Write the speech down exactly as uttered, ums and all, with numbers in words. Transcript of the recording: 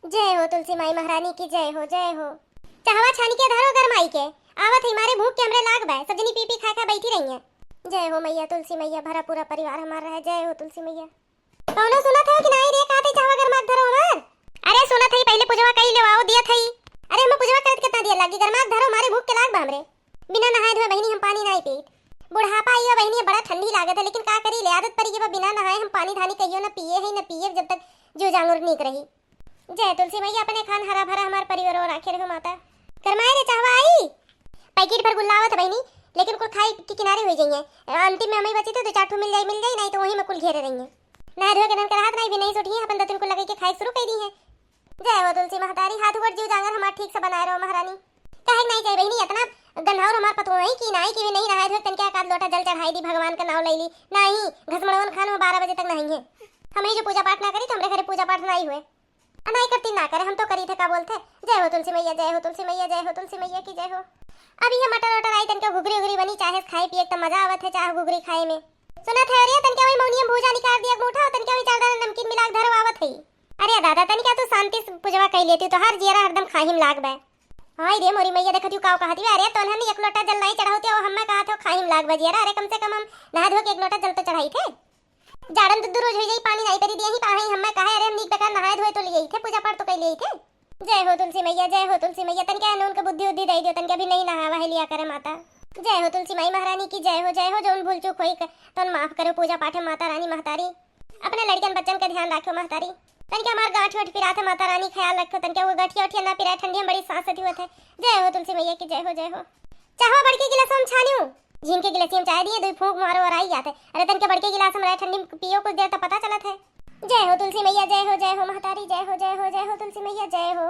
जय हो तुलसी माई महारानी की, जय हो, जय हो। चहवा छानी के धरो गरमाई के, आवत ही मारे भूख के हमरे लाग बा, सब जनी पी पी खा खा बैठी रही हैं। जय हो मैया तुलसी मैया, भरा पूरा परिवार हमार रहे। जय हो तुलसी मैया। कौनो सुनत हो कि नाही रे, कहते चहवा गरमात धरो हमार। अरे सुनत हई, पहिले पुजवा कई लेवाओ, दियत हई। अरे हम पुजवा करत कितना दिया लागी, गरमात धरो, मारे भूख के लाग बा हमरे। बिना नहाए धोए बहिनी हम पानी नाही पीत। बुढ़ापा आई बा बहिनी, बड़ा ठंडी लागत है, लेकिन का करी ले, आदत पड़ी गई बा, बिना नहाए हम पानी धानी कहियो न पिए है, न पिए जब तक जीव जांगर नीक रही। जय तुलसी मैया, अपने खान हरा भरा हमार परिवार और आखिर हो माता। गरमाए रे चहवा आई। पैकेट भर गुल्ला आवत है बहिनी, लेकिन कुल खाई के किनारे हो जाइए। अंतिम में हमें बची तो दो चार ठो मिल जाई, मिल जाई, नहीं तो वहीं में कुल घेरे रही हैं। नहा धोए के नन के रहत नहीं भी नहीं सुठी हैं, अपन दतुन को लगे के खाए शुरू कर दी हैं। जय हो तुलसी महतारी, हाथ गोड़ जीव जांगर हमार ठीक से बनाए रहो महारानी। काहे के नहीं चाहिए बहिनी, इतना गंधाउर हमार पतोह है कि नाई के भी नहीं नहाए धोए, तनके एक आध लोटा जल चढ़ाई दी, भगवान का नाव ले ली। नहीं, घसमड़वन खान में बारह बजे तक नहीं है। हम ही जो पूजा पाठ ना करी तो हमरे घरे पूजा पाठ नहीं हुए। आ नहीं करती ना करे, हम तो करी थे, का बोलते। जय हो तुलसी मैया, जय हो तुलसी मैया, जय हो तुलसी मैया की जय हो। अब ये मटर वटर आई, तनके घुघरी उघरी बनी, चाहे खाए पिए त मजा आवत है, चाहे घुघरी खाए में। सुनत है रे, तनके वही मौनिया में भूजा निकाल दिया, एक मुठा, तनके वही चार दाना नमकीन मिला के धरवावत है। अरे दादा, तनके तू शांति से पूजवा कई लेती, तो हर जियरा हरदम खाही में लाग बे। हाय रे मोरी मैया, देखत हूँ काव कहती है, अरे तो हमने एक लोटा जल नहीं चढ़ावती, और हमें कहा था खाही में लाग बे जियरा, अरे कम से कम हम नहा धो के एक लोटा जल तो चढ़ाई थे। जाड़न तो दू रोज हो जाई, पानी नहीं परी दिया ही, पाही हमें कहा, अरे हम नीक बेकार नहाए धोए तो लिए थे, पूजा पाठ तो कई लिए थे। जय हो तुलसी मैया, जय हो तुलसी मैया, तनके नून के बुद्धि उद्धि दे दियो, तनके अभी नहीं नहावा है लिया करे माता। जय हो तुलसी माई महारानी की जय हो, जय हो, जौन भूल चूक होई क-, तौन माफ करो, पूजा पाठ है माता रानी महतारी, अपने लड़कन बच्चन के ध्यान रखो महतारी। तनके हमार गांठ वाठ पिरात है माता रानी, ख्याल रखो, तनके वो गठिया उठिया ना पिराए, ठंडी में बड़ी सांस सती होत है। जय हो तुलसी मैया की जय हो, जय हो। चाहवा बड़के गिलास में छानियो, झीन के गिलास में चाय दिए, दो फूंक मारो और आई जाते। अरे तनके बड़के गिलास में रहे, ठंडी में पियो कुछ देर तक पता चलत है। जय हो तुलसी मैया, जय हो, जय हो महतारी, जय हो, जय हो, जय हो तुलसी मैया, जय हो।